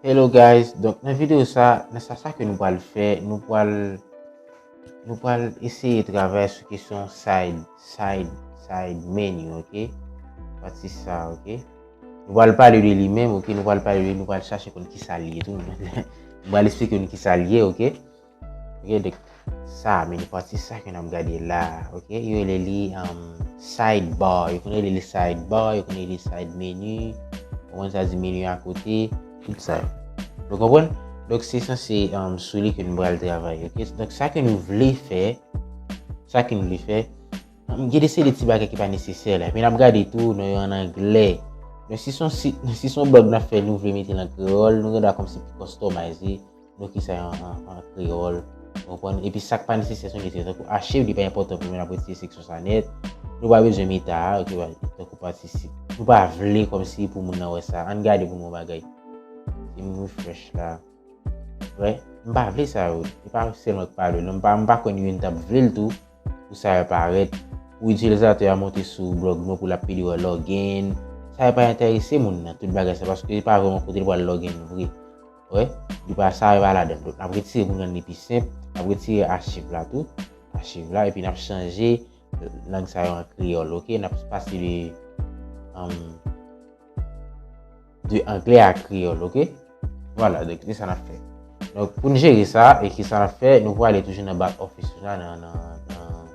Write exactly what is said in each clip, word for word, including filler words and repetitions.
Hello guys, donk nan videyo sa, nan sa, sa ke nou pral fè, nou pral nou pral eseye travay sou kesyon side, side, side menu, ok? Pati sa, ok? Nou pral pale de li menm, ok? Nou pral pale de li, nou pral chache konn kisa l ye tou. Nou pral esplike nou kisa l ye, ok? Ok, donk sa, men pati sa ke n ap gade la, ok? Yo rele li um, sidebar, yo konn rele li sidebar, yo konn rele li side menu, ou konn sa di menu akote, tout sa. Ou konprann? Donk se sanse um, sou li ke nou pral travay, ok? Donk sa ke nou vle fè, sa ke nou vle fè, um, gen de seri de ti bagay ki pa nesesè la. Epi n ap gade tou, nou yo an anglè. Donk si se yon sit, si se yon blog n ap fè, nou vle mete l an kreyòl, nou gen dwa kòmsi customize, nou ki sa an, an, an kreyòl. Ou konprann? Epi sa k pa nesesè sou nesesè. Tankou achiv, li pa enpòtan pou nou, n ap retire seksyon sa nèt. Nou pa bezwen meta a, ok, tankou patisip. Nou pa vle kòmsi pou moun nan wè sa. Ann gade pou nou yon bagay. Si m refresh la. Vre, m pa vle sa yo. E pa sèlman k pa vle l, non. M pa, m pa kwè ni youn t ap vle l tou. Pou sa yo parèt. Pou itilizatè a monte sou blog nou, pou l ap pede wè login. Sa yo pa enterese moun nan, tout bagay sa, paske li pa vrèman kote l pral login vre. Wè, li pa sa yo pa ladan. Donk, n ap retire pou n rann li pi senp. N ap retire achiv la tou. Achiv la, epi n ap chanje lang sa yo an kreyòl, ok? N ap pase de, um, de anglè a kreyòl, ok? Vwala, donk, se sa n ap fè. Donk, pou n jere sa, e ki sa n ap fè, nou prale toujou nan back office la, nan, nan, nan,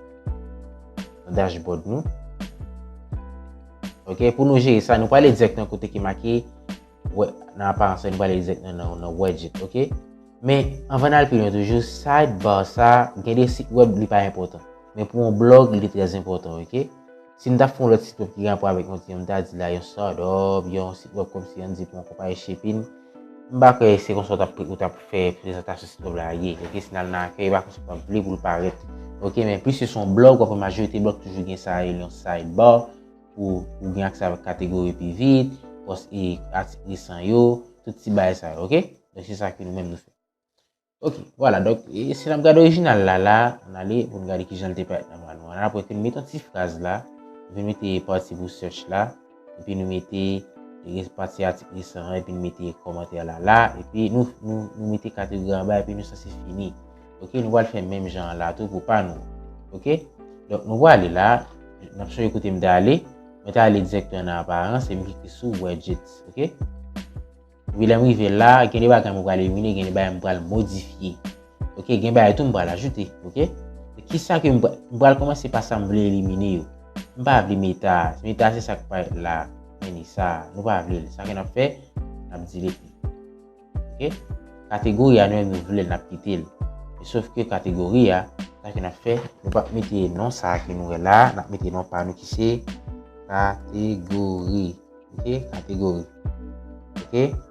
nan dashboard nou. Ok, pou nou jere sa, nou prale dirèkteman kote ki make wè, nan aparans la, nou prale dirèkteman nan, nan widget, ok? Men, anvan n al pi lwen toujou, sidebar sa, gen de sit wèb, li pa enpòtan. Men pou yon blog, li trè enpòtan, ok? Si m t ap fè yon lòt sit wèb ki gen rapò avèk yon, yon, m ta di la, yon startup, yon sit wèb kòmsi, ann di, pou yon konpayi shipping, m pa kwè se konsa w t ap, ou t ap fè prezantasyon sit wèb la ye, ok? Si n al nan akèy, e pa konsa w t ap vle pou l parèt, ok? Men, piske se yon blog, w ap wè majorite blog toujou gen sa, rele yon sidebar, pou ou gen aksè avèk kategori pi vit, pòs e atik resan yo, tout ti bagay sa yo, ok? Donk, se sa ke nou menm nou fè. Ok, vwala, donk, e, si n ap gade orijinal la, la, ann ale pou n gade kijan l te parèt nòmalman. Ann apre ke nou mete yon ti fraz la, epi nou mete pati pou search la, epi nou mete, e, pati atik resan an, epi nou mete kòmantè la la, epi nou, nou, nou mete kategori anba, epi nou sanse fini. Ok, nou pral fè menm jan an la tou pou pa nou. Ok? Donk, nou prale la, n ap sonje kote m te ale, mwen te ale dirèkteman nan aparans, e m klike sou widgets, ok? Epi lè m rive la, gen de bagay mwen pral elimine, gen de bagay mwen pral modifye. Ok, gen bagay tou mwen pral ajoute, ok? E kisa ke mwen pral, mwen pral kòmanse pa sa mwen vle elimine yo. Mwen pa vle meta. Meta se sa k parèt la. Men ni sa, nou pa vle l. Sa ke n ap fè, n ap delete li. Ok? Kategori a nou menm nou vle l, n ap kite l. Men sof ke kategori a, sa ke n ap fè, nou p ap mete non sa ke nou wè la, n ap mete non pa nou ki se kategori. Ok, kategori. Ok?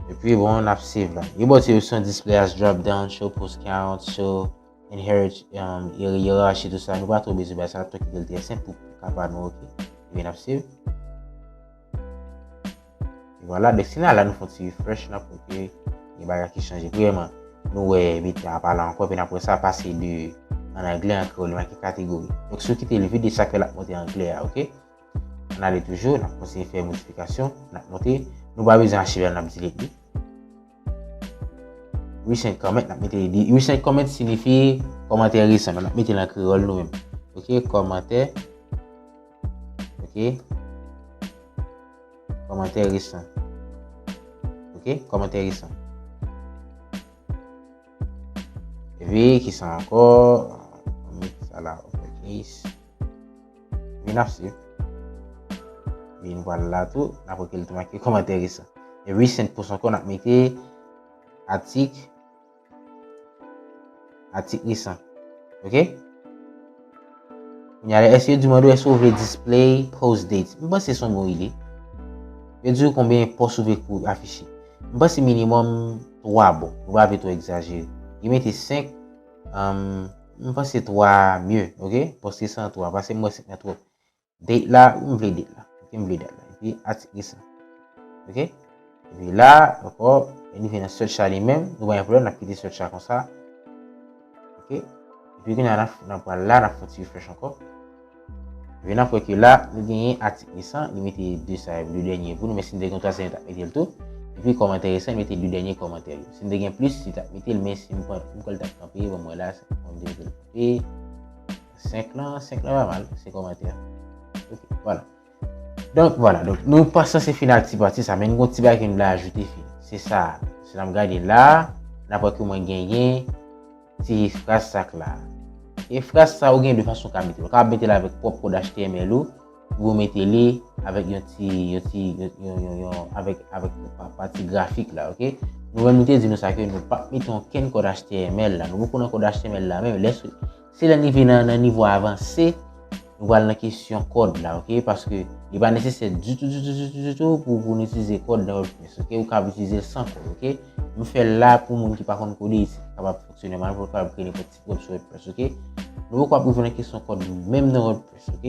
Epi bon, n ap save la. Yon bò se opsyon display as drop down, show post count, show inherit, um, hierarchy, tout sa. Nou pa twò bezwen bay sa, n ap tou kite l trè senp pou ka pa nou, ok? Epi n ap save. E vwala, donk si n al la, nou fè yon ti refresh, n ap wè ke gen bagay ki chanje. Premyèman, nou wè meta a pa la ankò, epi n ap wè sa pase de an anglè an kreyòl, li make kategori. Donk si w kite l vide, se sa k fè l ap monte an anglè a, ok? Ann ale toujou, n ap kontinye fè modifikasyon, n ap monte. Nou pa bezwen achiv la, n ap delete li. Recent comment, n ap mete li. Recent comment siyifi kòmantè resan, men n ap mete l an kreyòl nou menm. Ok, kòmantè. Ok. Kòmantè resan. Ok, kòmantè resan. Epi, kisa ankò? Sa la, uppercase. Epi n ap save. Epi nou pral la tou, n ap wè ke l tou make kòmantè resan. E recent post ankò, n ap mete atik, atik resan. Ok? Kounye a, èske yo di mande w èske w vle display post dates? M panse se yon bon ide. Yo di w konbyen pòs ou vle pou afiche. M panse minimòm twa bon. Nou pa vle twò egzajere. Yo mete senk, um, m panse twa mye, ok? Pòs resan twa, paske m wè senk nan twòp. Date la, m vle date la. Ok, m vle date la. Epi atik resan. Ok? Epi la, ankò, lè nou vin nan search la li menm, nou pa gen pwoblèm, n ap kite search la konsa. Ok? Epi kounye a, n ap, n ap pral la, n ap fè yon ti refresh ankò. Epi n ap wè ke la, nou genyen atik resan, li mete de sa, de dènye pou nou, men si n te gen yon twazyèm, li t ap mete l tou. Epi kòmantè resan, mete de dènye kòmantè yo. Si m te gen plis, si t ap mete l, men si m pran, m kwè l t ap kanpe, bon, mwen la, se, bon, m te mete l kanpe. Senk lan, senk lan pa mal, se kòmantè. Ok, vwala. Donk, vwala. Donk, nou pa sanse fin ak ti pati sa, men n gon ti bagay ke n vle ajoute fini. Se sa. Si n ap gade la, n ap wè ke mwen genyen ti fraz sa k la. E fraz sa, ou gen de fason w ka mete l. Ou ka mete l avèk pwòp kòd H T M L ou, ou mete li avèk yon ti, yon ti, yon, yon, yon, yon, avèk, avèk pa-, pati grafik la, ok? Nou menm nou te di nou sa ke nou p ap mete okenn kòd H T M L la. Nou poko nan kòd H T M L la menm. Lè, se lè n rive nan, nan nivo avanse, nou pral nan kesyon kòd la, ok? Paske li pa nesesè ditou, ditou, ditou, ditou pou, pou nou itilize kòd nan WordPress, ok? Ou kapab itilize l san kòd, ok? M fè l la pou moun ki pa konn kode isit, kapab fonksyone nòmal, pou l kapab kreye nenpòt sitwèb sou WordPress, ok? Nou poko ap rive nan kesyon kòd menm nan WordPress, ok?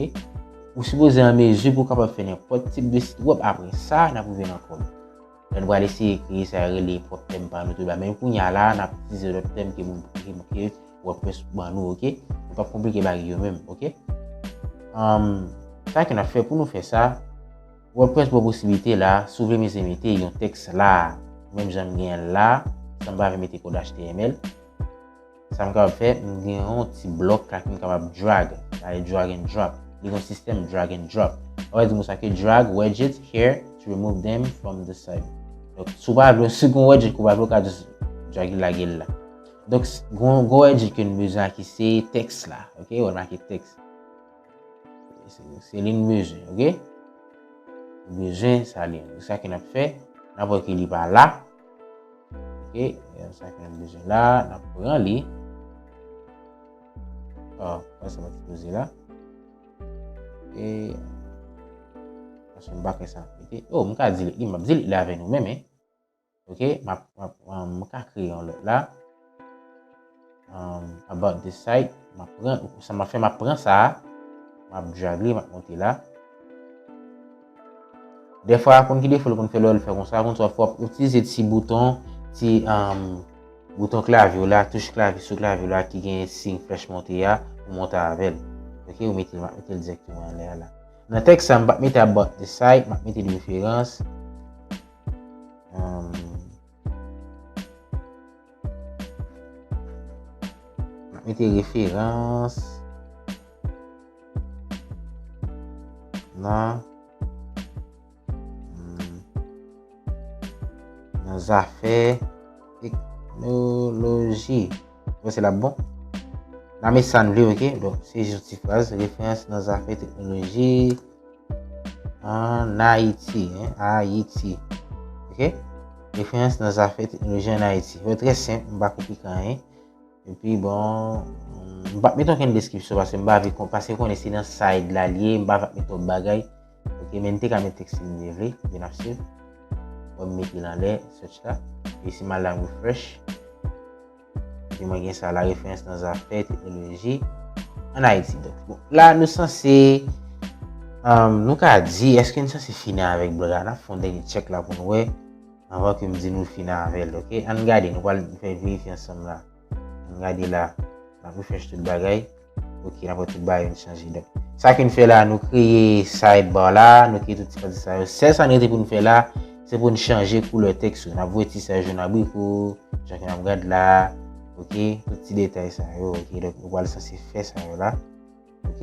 Ou sipoze an mezi pou w kapab fè nenpòt tip de sitwèb. Apre sa, n ap rive nan kòd. Lè nou pral eseye kreye sa yo rele pwòp tèm pa nou tou la. Men kounye a la, n ap itilize lòt tèm ke moun, ke, ke WordPress ban nou, ok? Nou p ap konplike bagay yo menm, ok? Anm, sa ke n ap fè pou nou fè sa, WordPress ba w posiblite la, si w vle mete, mete yon tèks la, menm jan m genyen l la, san m pa vle mete kòd H T M L. Sa m kapab fè, m gen yon ti blòk la ke m kapab drag. Sa e drag and drop. Li gen yon sistèm drag and drop. Ou wè di m sa ke drag widget here to remove them from the site. Donk, si w pa vle, si gen yon widget ke w pa vle, ou ka just drag li lage l la. Donk, s-, gen yon, gen yon widget ke n bezwen ki se tèks la. Ok, ou wè l make tèks. Se, se li n bezwen, ok? Nou bezwen sa li. Sa ke n ap fè, n ap wè ke li pa la. Ok, e sa ke n ap bezwen la, n ap pran li. Oh, pa sa mwen sipoze la. E, paske m pa kwè sa ap mete. Oh, m ka delete li, m ap delete li avè nou menm, hein. Ok, m ap, m ap, um, m ka kreye yon lòt la. Um, about this site, m ap pran, sa m ap fè, m ap pran sa a, m ap drag li, m ap monte la. Dèfwa, konn ki defo l konn fè lè w fè konsa, konn sa fò w itilize ti bouton, ti, um, bouton klavye w la, touch klavye sou klavye w la ki gen siy flèch monte a, pou monte avè l. Ok, ou mete l, m ap mete l dirèkteman anlè a la. Nan tèks sa, m p ap mete about the site, m ap mete l referans. Um, m ap mete referans nan, hmm, nan zafè teknoloji. Ou wè se la bon. N a met sa n vle, ok? Donk, se jis yon ti fraz, referans nan zafè teknoloji. An Ayiti, hein, Ayiti. Ok? Referans nan zafè teknoloji an Ayiti. Yo trè senp, m pa konplike anyen. Epi, bon, m p ap met okenn deskripsyon paske m pa vle kon-, paske konnen se nan side la l ye, m pa vle met twòp bagay. Ok, men n te ka met tèks si n te vle, men n ap swiv. Bon, m mete l anlè, search la. Epi si m al la, m refresh. Epi mwen gen sa la, referans nan zafè teknoloji an Ayiti. Donk, bon, la nou sanse, um, nou ka di, èske n sanse fini avèk blòg la? N ap fè yon dènye check la pou nou wè, anvan ke m di nou fini avè l, ok? Ann gade, nou pral fè verifye ansanm la. Ann gade la, n ap refresh tout bagay. Ok, n ap wè tout bagay vin chanje. Donk, sa ke n fè la, nou kreye sidebar la, nou kreye tout ti pati sa yo. Sèl sa n rete pou n fè la, se pou n chanje koulè tèks yo. N ap voye ti sa yo jòn abriko, jan ke n ap gad la, ok, tout ti detay sa yo, ok, donk nou pral sanse fè sa yo la, ok.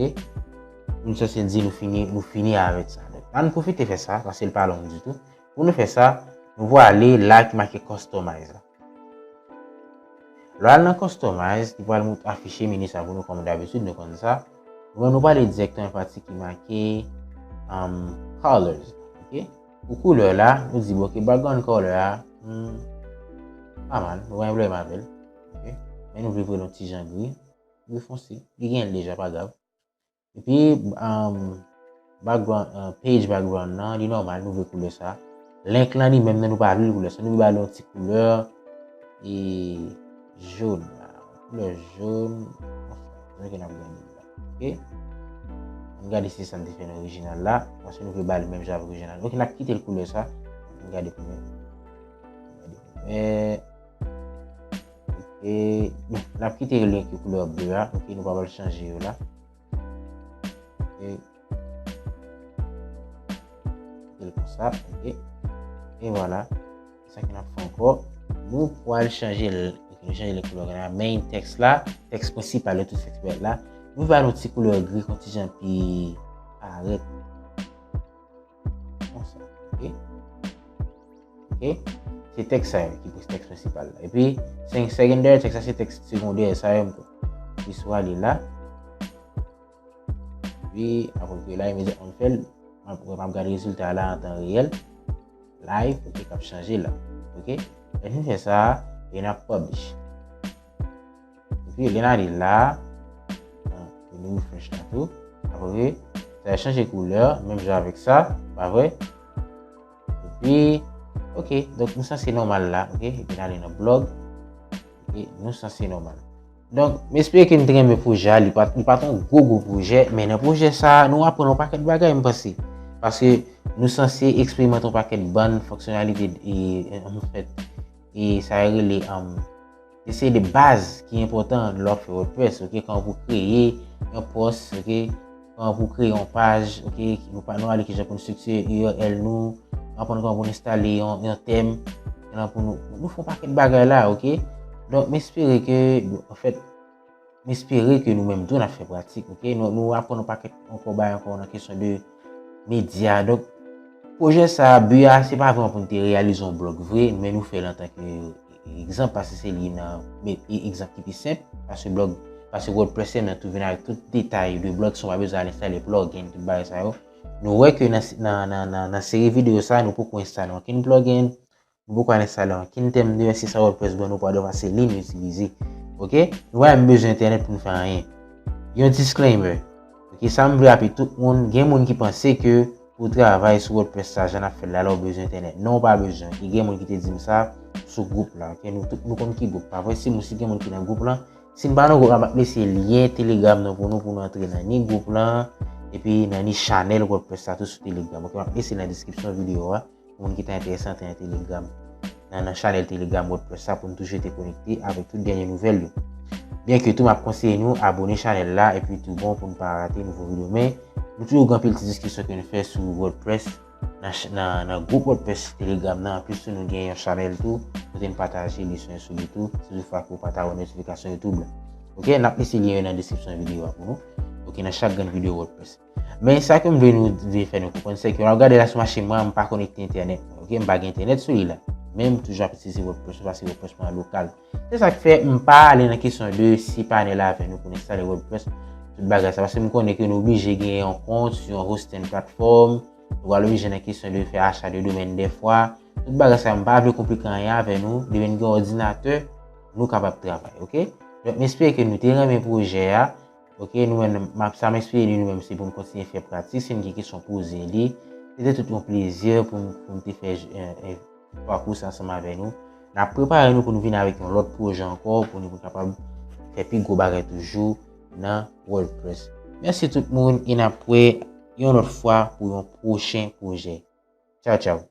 Nou sanse di nou fini, nou fini avèk sa. Donk, ann pwofite fè sa, paske l pa long ditou. Pou nou fè sa, nou pral ale la ki make customize la. Lè w al nan customize, li pral mont-, afiche meni sa pou nou kòm dabitid, nou konn sa. Bon, nou pral ale dirèkteman pati ki make, um, colors, ok? Pou koulè la, nou di, bon, ok, background color a, hmm, pa mal, nou pa gen pwoblèm avè l, ok? Men nou vle voye l yon ti jan gri, gri fonse. Li genyen l deja, pa grav. Epi, um, background, uh, page background nan, li nòmal, nou vle koulè sa. Link lan li menm nan, nou pa vle koulè sa. Nou vle ba li yon ti koulè, e, jòn la. Koulè jòn. Jan ke n ap gade la. Ok? Ann gade si sa n te fè nan orijinal la. Paske nou vle ba li menm jan avèk orijinal. Ok, n ap kite l koulè sa. Ann gade pou nou. Ann gade pou nou. Ok. Bon, n ap kite link yo koulè ble a. Ok, nou pa pral chanje yo la. Ok. Fè l konsa, ok. E vwala. Sa ke n ap fè ankò, nou pral chanje l, nou chanje l koulè la, main text la, text prensipal yo, tout text prensipal la, nou va yon ti koulè gri, yon ti jan pi parèt. Konsa, ok? Ok? Se text sa yo ki pou text prensipal la. Epi, se secondary text la, se text segondè sa yo ankò. Epi, si w ale la, epi, apre la, imedyatman m fè l, m ap, m ap gade rezilta la an tan reyèl. Live, ok, k ap chanje la. Ok? Lè nou fè sa, e n ap publish. Epi, lè n ale la, nou refresh la tou. Apre, sa chanje koulè, menm jan avèk sa, pa vre? Epi, ok, donk nou sanse nòmal la, ok? Epi n ale nan blog. Ok, nou sanse nòmal. Donk, m espere ke nou te renmen pwojè a. Li pa, li pa t yon gwo, gwo pwojè, men nan pwojè sa a, nou aprann yon pakèt bagay, m panse. Paske nou sanse eksperimante yon pakèt bann fonksyonalite, e, anfèt, e sa yo rele, um, se de baz ki enpòtan lè w ap fè WordPress, ok? Kòman pou kreye yon post, ok? Kòman pou kreye yon paj, ok? Nou pa, nou ale kijan pou nou estriktire U R L nou, nou aprann kòman pou nou enstale yon, yon tèm, kòman pou nou, nou fè yon pakèt bagay la, ok? Donk, m espere ke, anfèt, m espere ke nou menm tou n ap fè pratik, ok? Nou, nou aprann yon pakèt ankò bagay ankò nan kesyon de medya. Donk, pwojè sa a, bi a, se pa vrèman pou n te reyalize yon blog vre, men nou fè l antanke egzanp, paske se li nan, men, e, egzanp ki pi senp, paske blog, paske WordPress se nan tou vin avèk tout detay de blog, san w pa bezwen al enstale plugin, tout bagay sa yo. Nou wè ke nan, nan, nan, nan, nan seri videyo sa, nou poko enstale ankenn plugin, nou poko al enstale ankenn tèm de S E O sa WordPress ban nou, padon, paske se li nou itilize. Ok? Nou pa menm bezwen entènèt pou nou fè anyen. Yon disclaimer. Ok, sa m vle raple tout moun, gen moun ki panse ke pou w travay sou WordPress sa, jan n ap fè l la, la w bezwen entènèt. Non, w pa bezwen. E gen moun ki te di m sa sou gwoup la. Ok, nou tout, nou konn ki gwoup, pa vre? Si moun, si gen moun ki nan gwoup lan, si n pa nan gwoup la, m ap lese lyen Telegram nan pou nou, pou nou antre nan ni gwoup lan, epi nan ni chanèl WordPress la tou sou Telegram. Ok, m ap lese nan deskripsyon videyo a. Pou moun ki ta enterese antre nan Telegram, nan, nan chanèl Telegram WordPress sa, pou n toujou rete konekte avèk tout dènye nouvèl yo. Byenke tou, m ap konseye nou abone chanèl la, epi tou bon pou n pa rate nouvo videyo. Men, nou toujou gen anpil ti diskisyon ke nou fè sou WordPress nan ch-, nan, nan gwoup WordPress Telegram nan. Anplis tou, nou gen yon chanèl tou, kote n pataje leson yo sou li tou, si toutfwa ke w pa ta wè notifikasyon YouTube la. Ok, n ap lese lyen yo nan deskripsyon videyo a pou nou. Ok, nan chak grenn videyo WordPress. Men sa ke m vle nou, vle fè nou konprann, se ke w ap gade la sou machin mwen, m pa konekte entènèt mwen, ok? M pa gen entènèt sou li la. Men m toujou ap itilize WordPress mwen, paske WordPress mwen an lokal. Se sa k fè m pa ale nan kesyon de si panèl avè nou pou n enstale WordPress, tout bagay sa. Paske m konnen ke nou oblije gen yon kont sou yon hosting platform, nou pral oblije nan kesyon de fè acha de domèn dèfwa. Tout bagay sa, m pa vle konplike anyen avè nou. Depi n gen òdinatè, nou kapab travay, ok? Donk, m espere ke nou te renmen pwojè a. Ok, nou menm, m ap, sa m espere de nou menm, se pou n kontinye fè pratik. Si n gen kesyon, poze li. Se te tout yon plezi pou m, pou m te fè, eh, eh, pakou sa ansanm avè nou. N ap prepare nou pou nou vin avèk yon lòt pwojè ankò, pou nou kapab fè pi gwo bagay toujou nan WordPress. Mèsi tout moun, e n ap wè yon lòt fwa pou yon pwochen pwojè. Tchaw, tchaw.